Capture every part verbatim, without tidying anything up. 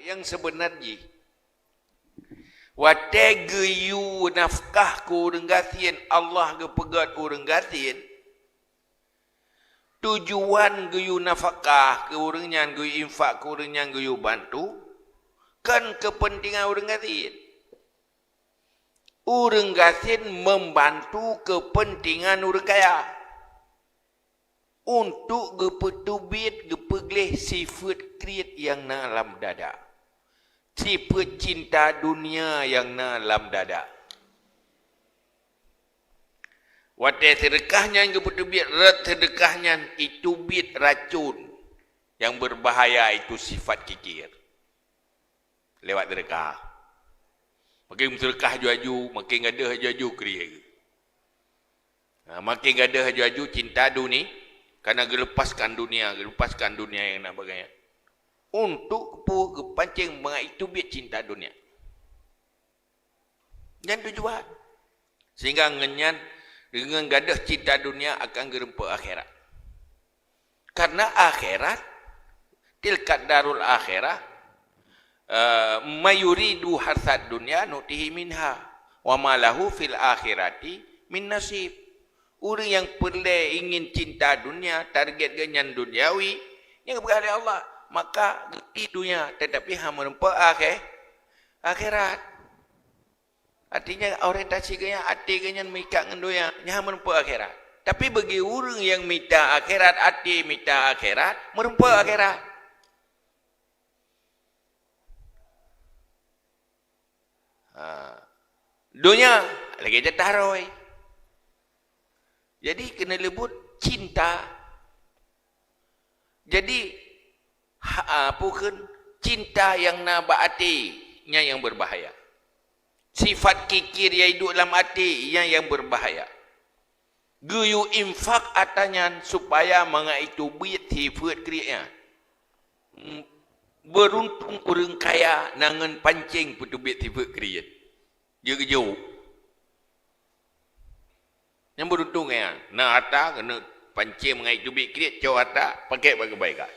nyang seubeuna jih. Watée geuyue nafkah keu ureuëng gasien, Allah geupeugét ureuëng gasien, tujuan geuyue nafkah keu ureuëng nyan, geuyue infak keu ureuëng nyan, geuyue bantu, kon keupeuntengan ureuëng gasien. Ureuëng gasien membantu keupeuntengan ureuëng kaya. Untuk geupeuteubiet, geupeugleh sifeuet kriet nyang na lam dada. Sifeuet cinta dunia nyang na lam dada. Watée seudeukah nyan geupeuteubiet, rot seudeukah nyan iteubiet racun nyang beubahaya, itu sifat kikir. Lewat seudeukah. Makin meuseudeukah aju-aju, makin gadôh aju-aju kriet. Ha, makin gadôh aju-aju cinta duni-, karena geuleupaskan dunia, geuleupaskan dunia nyang na bagai nyan. Untuk peue? Geupancing mangat iteubiet cinta dunia. Nyan tujuan. Sehingga ngon nyan, deungon gadôh cinta dunia akan geurumpok akhirat. Karena akhirat, tilka darul akhirah, eh, "May yuridu harsad dunya nu'tihi minha, wa ma lahu fil akhirati min nasib." Ureuëng nyang peureulée ingin cinta dunia, target geuh nyan duniawi, nyang geupeugah lé Allah, maka geubri dunia, teutapi hana meurumpok akhé-, akhirat. Artinya, orientasi geuh nyan, até geuh nyan meuikat ngon dunia, nyan hana meurumpok akhirat. Tapi bagi ureuëng nyang mita akhirat, até mita akhirat, meurumpok akhirat. Ha. Dunia lagée jatah roi. Jadi, keuneuk leubut cinta. Jadi, ha, apa kheun, cinta nyang na bak até, nyan nyang beubahaya. Sifat kikir nyang iduek lam até, nyan nyang beubahaya. Geuyue infak atra nyan supaya mangat iteubiet sifeuet kriet nyan. Beuruntung ureuëng kaya na ngon pancéng peuteubiet sifeuet kriet. Jeuet geujok. Nyang beuruntung nyan, na atra keuneuk pancéng mangat iteubiet kriet, cok atra, pakèk bak keubaikan.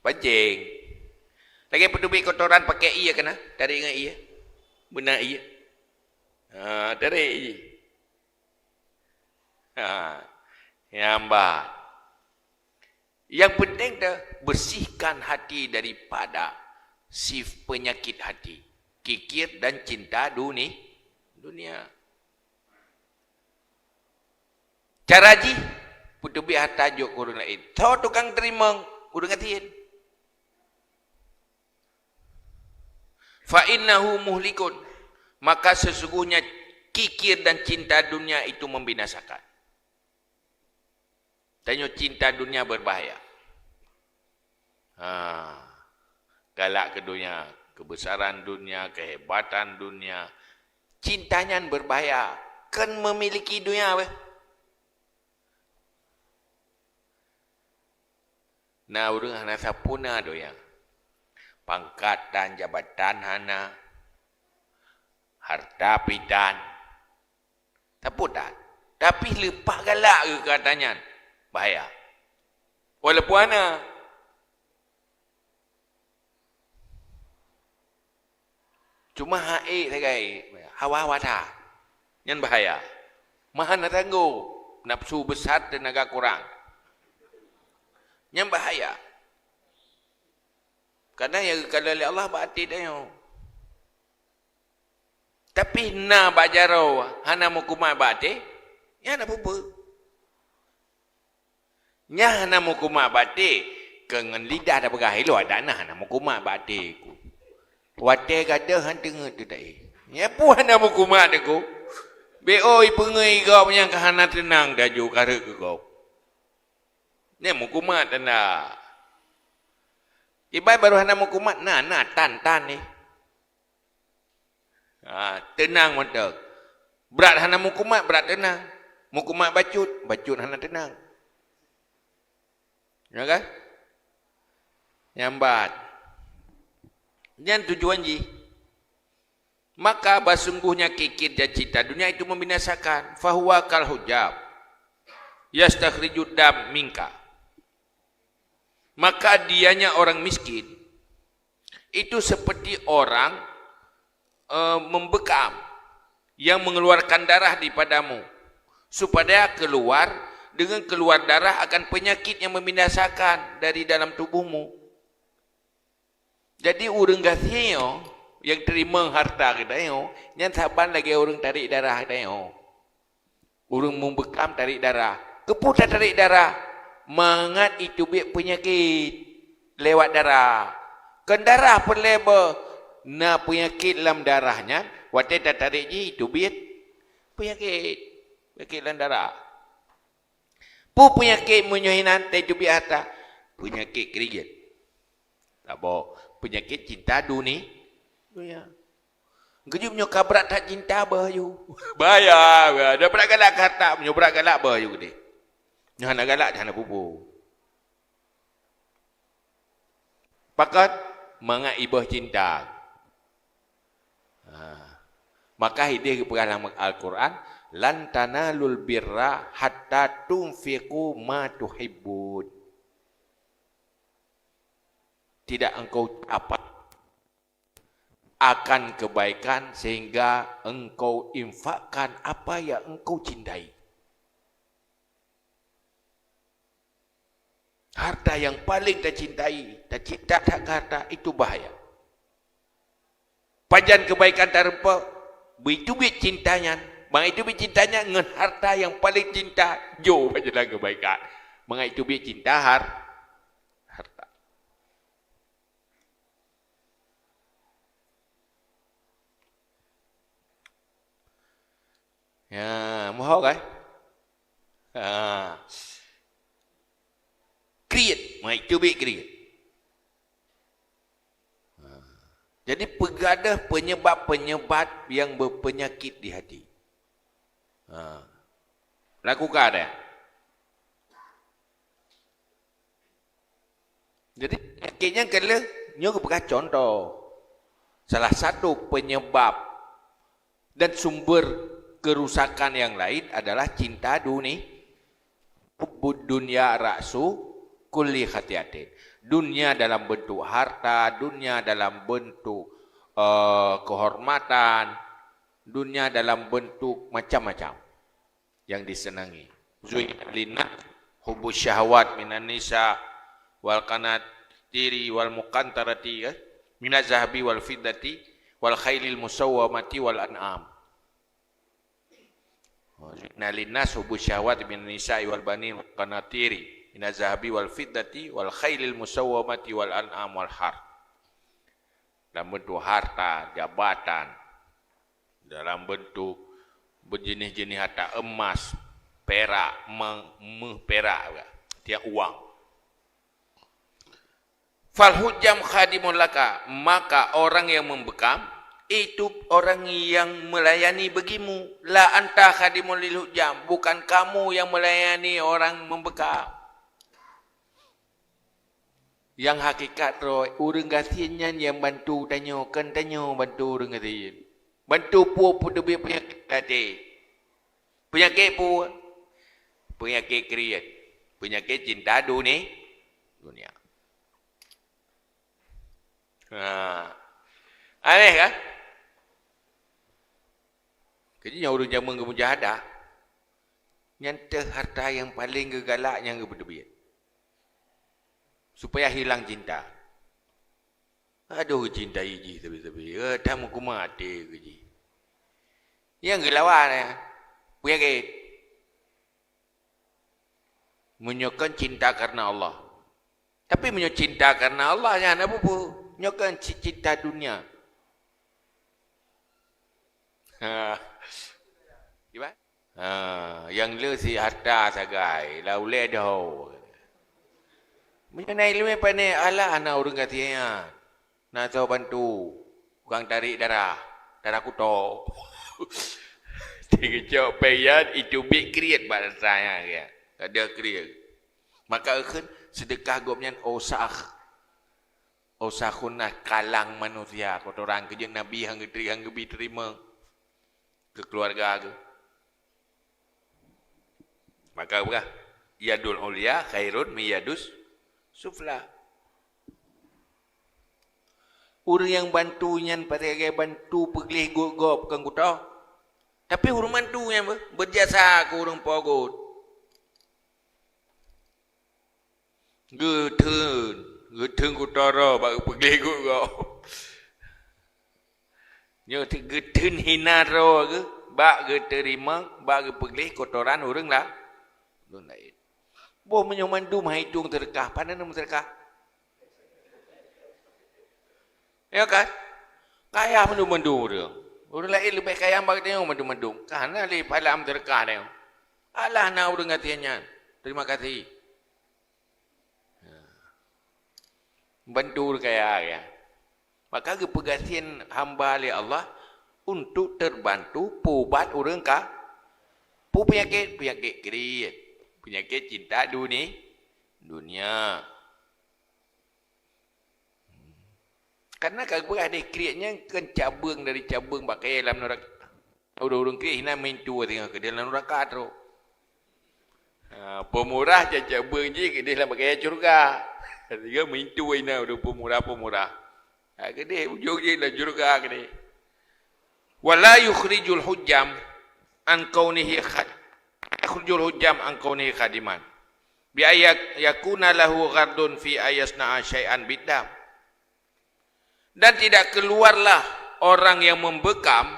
Pancéng. Lagée peuteubiet kotoran, pakèk ié keunan, tarek ngon ié. Beuna ié. Ha, tarek ié. Ha, nyan ban. Nyang peunteng teuh, bersihkan hati daripada si penyakit hati, kikir dan cinta duni-, dunia. Cara jih, peuteubiet hareuta jok keu ureuëng laén. Soe tukang teurimong? Ureuëng gasien. "Fa innahu muhlikun," maka sesungguhnya kikir dan cinta dunia itu membinasakan. Tanyoe cinta dunia berbahaya. Ha, galak keu dunia, kebesaran dunia, kehebatan dunia. Cinta nyan berbahaya. Kon memiliki dunia beh. Na ureuëng hana sapeue na donya. Pangkat dan jabatan hana, hareuta pih tan. Sapeue tan. Tapi leupah galak keu kata nyan, bahaya. Walaupun hana. Cuma hana ék sagai, hawa-hawa that. Nyan bahaya. Meuhan hana tanggong, nafsu besar, teunaga kurang. Nyan bahaya. Kadang nyang geukalon lé Allah bak até tanyoe. Tapi na bak jaroe hana meukumat bak até, nyan hana peue-peue. Nyan hana meukumat bak até, keu ngon lidah tapeugah ilok, dak na hana meukumat bak até ku. Watée gadôh han teungeut teutai. Nyan peue hana meukumat ku. Beu ipeungui gob nyang ka hana teunang laju ka rhot keu gob. Nyan meukumat tanda. Ibai barô hana meukumat, na, na, tan, tan ni. Ha, teunang mantong. Brat hana meukumat, brat teunang. Meukumat bacut, bacut hana teunang. Ya kan? Nyambat. Nyan tujuan jih. Maka basungguhnya kikir dan cinta dunia itu membinasakan. Fahuwa kal hujab. Yastakhrijud dam minka. Maka dianya orang miskin itu seperti orang, eh, membekam yang mengeluarkan darah daripadamu, supaya keluar, dengan keluar darah akan penyakit yang membinasakan dari dalam tubuhmu. Jadi, ureuëng gasien nyoe nyang teurimong harta geutanyoe, nyan saban lagée ureuëng tarek darah geutanyoe. Ureuëng meubekam tarek darah. Keupeue tatarek darah? Mangat jiteubiet peunyakét lewat darah. Kon darah peureulée beuh, na peunyakét lam darah nyan, watée tatarek jih jiteubiet peunyakét, peunyakét lam darah. Peue peunyakét meunyoe hinan teubiet harta? Peunyakét kriet. Saboh, peunyakét cinta duni-, dunia. Geujeuet meunyoe ka brat that cinta beuh aju. Bahaya, bahaya. Dah brat galak keu harta, meunyoe brat galak beuh aju keudeh. Nyoe hana galak, hana pupu. Pakon? Mangat jibeuh cinta. Ha. Maka ideh geupeugah lam Al-Quran, "Lan tanalul birra hatta tunfiqu ma tuhibbun." Tidak engkau dapat akan kebaikan sehingga engkau infakkan apa yang engkau cintai. Harta yang paling tacintai, tacinta that keu harta, itu bahaya. Pajan kebaikan tareumpok, beuteubiet cinta nyan, mangat jiteubiet cinta nyan ngon harta nyang paléng cinta, jok bak jalan keubaikan. Mangat jiteubiet cinta har-, harta. Ya, mohon kan? Ha. Kriet, mangat jiteubiet kriet. Ha. Jadi, peugadôh penyebab-penyebab nyang beupeunyakét di hati. Ha. Lakukan, ya. Jadi, peunyakét nyan ka lheueh, nyoe geupeugah contoh. Salah satu penyebab dan sumber kerusakan yang lain adalah cinta duni-, hubbud dunya ra'su kulli khati'atin. Dunia dalam bentuk harta, dunia dalam bentuk, eh, kehormatan, dunia dalam bentuk macam-macam yang disenangi. Zuyyina linnas hubbu syahawat minan nisa wal qanatiri wal muqantarati, eh, minaz zahabi wal fiddati wal khailil musawwamati wal an'am. Zuyyina linnas hubbu syahawat minan nisa'i wal banin wal qanatiri minaz zahabi wal fiddati wal khailil musawwamati wal an'am wal harth. Dalam bentuk harta, jabatan, dalam bentuk berjenis-jenis harta, emas, perak, me-, meuh perak, tiap uang. Fal hujjam khadimun laka, maka orang yang membekam itu orang yang melayani bagimu. La anta khadimun lil hujjam, bukan kamu yang melayani orang membekam. Nyang hakikat droe, ureuëng gasien nyan nyang bantu tanyoe, kon tanyoe bantu ureuëng gasien. Bantu peue peuteubiet peunyakét até. Peunyakét peue? Peunyakét kriet. Peunyakét cinta duni-, dunia. Ha. Aneh kan? Keuji nyang ureuëng jameun geumujahadah, nyan teuh harta nyang paléng geugalak nyang geupeuteubiet. Supaya hilang cinta. Aduh, geucintai jih sabe-sabe. Eh, that meukeumah até keu jih. Nyang geulawan, eh, peunyakét. Meunyoe kon cinta karena Allah. Tapi meunyoe cinta karena Allah, nyan hana peue-peue. Nyoe kon ci-, cinta dunia. Ha. Kiban? Ha, nyang le si harta sagai, la ulée doh. Meunyoe na iéleumé pane, alah, na ureuëng gasien nyan. Na soe bantu, tukang tarék darah, darah kuto. Teugeucok péng nyan, jiteubiet kriet bak rasa nyan, ya. Ada kriet. Maka eukheun, seudeukah gobnyan usakh. Usakhun nas, kalang manusia, kotoran. Keujeuet Nabi han geutri-, han geubi teurimong keu keuluwarga geuh. Maka peugah, "Yadul ulya khairun min yadus Sufla. Ureuëng nyang bantu nyan patéh lagée bantu peugleh gôt gob kon kutoe. Tapi ureuëng bantu nyan beu-, beujasa keu ureuëng po gôt. Geutheun, geutheun kutoe droe bak geupeugleh gôt gob. Nyoe geutheun hina droe geuh bak geuteurimong, bak geupeugleh kotoran ureuëng la-, ureuëng laén. Boh meunyoe mandum hai tueng seudeukah, pane na meuseudeukah? Ya kan? Kaya mandum-mandum ureuëng. Ureuëng laén leubeh kaya bak tanyoe mandum-mandum. Ka hana lé pahala meuseudeukah tanyoe. Alah na ureuëng gasien nyan. Terima kasih. Bantu ureuëng kaya, ya. Maka geupeugasien hamba lé Allah untuk terbantu peuubat ureuëng ka-, peue peunyakét, peunyakét kriet, peunyakét cinta duni-, dunia. Karena ka geupeugah deh, kriet nyan kan cabeueng dari cabeueng bak kayée lam nuraka. Ureuëng-ureuëng kriet hina meuintu singoh keudeh lam nuraka trok. Ha, peumurah cak-cak beueng jih keudeh lam kayée syeuruga. Singoh meuintu hina ureuëng peumurah-peumurah. Ha, keudeh ujong jih lam syeuruga keudeh. Wala yukhrijul hujjam an kaunihi khad-, yukhrijul hujjam an kaunihi khadiman. Bi ayat yakuna lahu ghardun fi ayasna'a syai'an biddam. Dan tidak keluarlah orang yang membekam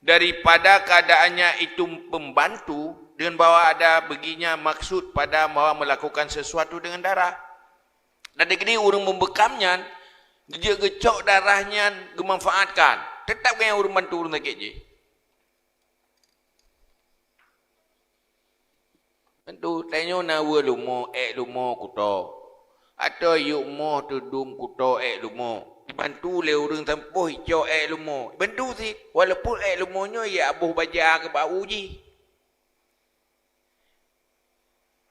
daripada keadaannya itu pembantu dengan bahwa ada baginya maksud pada bahwa melakukan sesuatu dengan darah. Dan dikini ureuëng membekam nyan, geujak geucok darah nyan geumanfaatkan. Tetap geunyang ureuëng bantu ureuëng sakét jih. Tanyoe na weueh lumo, ék lumo kuto. Atau yue moh teudum kuto ék lumo. Bantu lé ureuëng sampôh icok ék lumo. Bantu cit, walaupun ék lumo nyoe ya aboh baja keu bak u jih.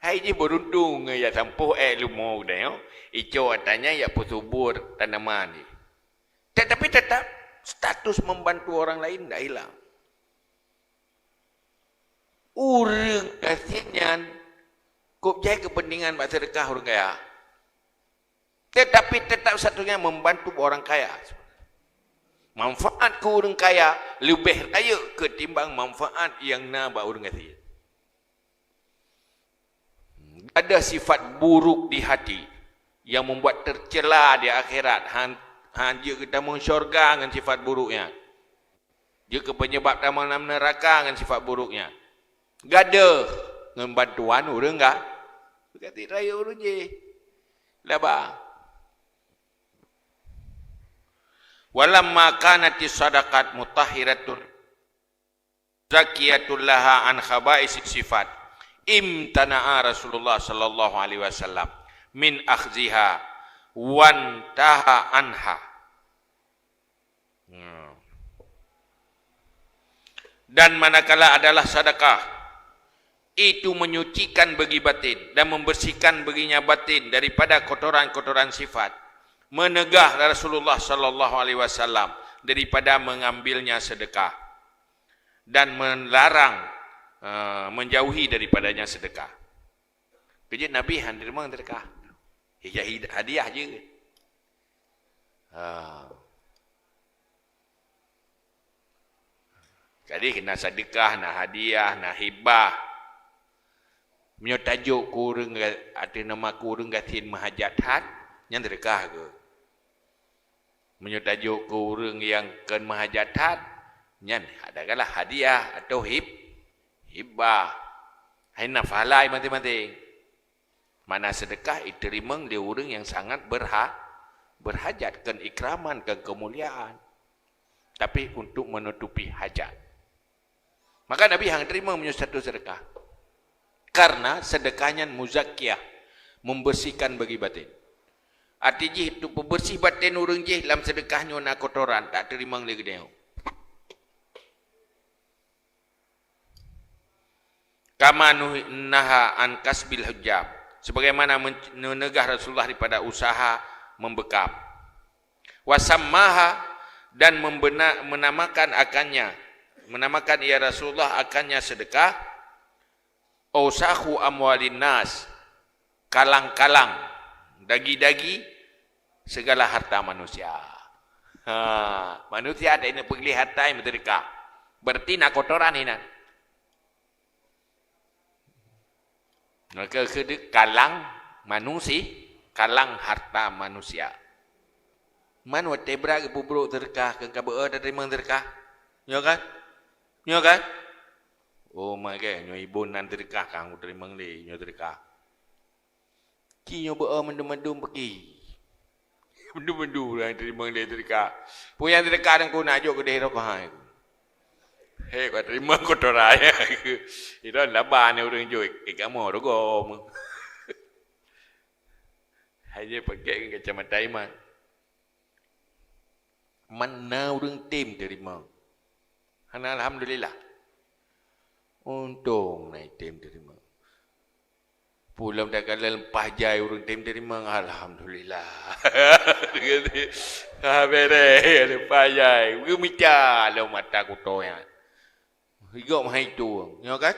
Hai jih beuruntung ngon ya sampôh ék lumo geutanyoe, icok atra nyan ya peusubur tanaman jih. Tetapi tetap status membantu orang lain tidak hilang. Ureuëng gasien nyan kôb jai keupeuntengan bak seudeukah ureuëng kaya. Tetapi tetap satu nyan membantu orang kaya. Manfaat keu ureuëng kaya leubeh rayeuk ketimbang manfaat nyang na bak ureuëng gasien. Ada sifat buruk di hati yang membuat tercela di akhirat. Han, han jeuet geutamong syurga ngon sifat buruk nyan. Jeuet keu penyebab tamong lam neuraka ngon sifat buruk nyan. Gadoh ngon bantuan ureuëng ga-, gati rayeuk ureuëng jih. Laba. Walamma kanatis sadaqat mutahhiratun zakiyatul laha an khaba'is sifat, imtana'a Rasulullah sallallahu alaihi wasallam min akhziha wantaha anha. Hmm. Dan manakala adalah sedekah, itu menyucikan bagi batin dan membersihkan baginya batin daripada kotoran-kotoran sifat, menegah Rasulullah sallallahu alaihi wasallam daripada mengambilnya sedekah dan melarang, eh, menjauhi daripadanya sedekah. Keujeuet Nabi han teurimong sedekah. Ija hid-, hadiah je. Ha. Jadi, na sedekah, na hadiah, na hibah. Meunyoe tajok keu ureuëng ga-, ateueh nama keu ureuëng gasien meuhajat that, nyan sedekah keuh. Meunyoe tajok keu ureuëng nyang kon meuhajat that, nyan adalah hadiah atau hib-, hibah. Hai na pahala maséng-maséng. Makna sedekah iteurimong lé ureuëng nyang sangat berha-, berhajat, kon ikraman, kon keumuliaan, tapi untuk menutupi hajat. Maka Nabi han teurimong meunyoe satu sedekah. Karena sedekah nyan muzakkiyah, membersihkan bagi batin. Arti jih untuk peubeurséh batin ureuëng jih lam sedekah nyoe na kotoran, tak teurimong lé geutanyoe. Kama nuhi-, naha an kasbil hujjam, sebagaimana men-, neunegah Rasulullah daripada usaha membekam. Wasammaha, dan membena-, menamakan akannya, menamakan ia Rasulullah akannya sedekah, ausakhu amwalin nas, kalang-kalang, Dagi-dagi segala harta manusia. Ha, manusia ada yang peugléh harta nyang meuseudekah. Berarti na kotoran inan. Maka keu kalang manusi-, kalang harta manusia. Man watée brat geupeubrok seudeukah, keu ka beu-o tateurimong seudeukah? Nyoe kan? Nyoe kan? Oh, maka nyoe ibon nan seudeukah, ka kuteurimong lé nyoe seudeukah. Ci nyoe beu-o mandum-mandum peuki. Mandum-mandum ureuëng teurimong lé seudeukah. Peue nyang seudeukah teungku nak jok keudeh rokok hai. Hei, kau terima kotoran. Itu laba ni ureuëng jok. Eh, kamu rokok. Hanya pakai kacamata iman. Mana ureuëng tem terima. Hana alhamdulillah. Untông na tem terima. Pulom takalon leupah jai ureuëng tem teurimong, alhamdulillah. Ha, bereh, leupah jai. Geumita lom mata kutoe nyan. Igok meuhai tueng. Nyoe kan?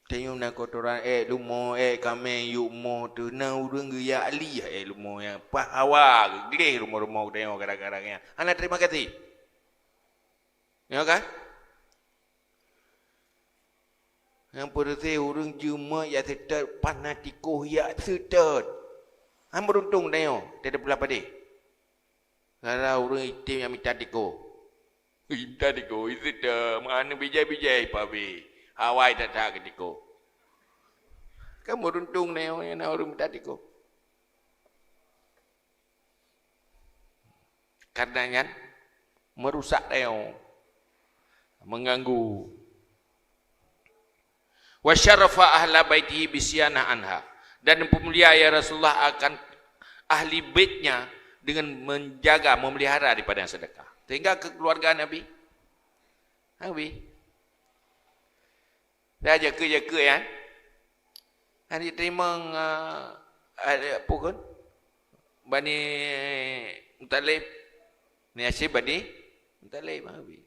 Tanyoe na kotoran, ék lumo, ék kameng, yuk mo teuh na ureuëng geujak lieh ék lumo nyan. Pah hawa, geugleh rumoh-rumoh tanyoe kadang-kadang nyan. Hana terima kasih. Nyoe kan? Nyang peureuséh ureuëng jeuet jak seutôt, pan na tikoh jak seutôt. Han meuruntông tanyoe, teupeula padé. Gara ureuëng item nyang mita tikoh. Mita tikoh, iseutôt, meuhana bijai-bijai pabé. Awai that-that keu tikoh. Kan meuruntông tanyoe nyang na ureuëng mita tikoh. Karena nyan meurusak tanyoe, mengganggu. Wa syarafa ahla baitihi bisiyanah anha, dan peumulia ya Rasulullah akan ahli baitnya dengan menjaga, memelihara daripada yang sedekah. Sehingga keluarga Nabi, Nabi Dah jakeuet-jakeuet nyan. Hana jiteurimong, ah, ah, apa kon? Bani Muthalib. Ni Hasyim Bani Muthalib, ha, bi.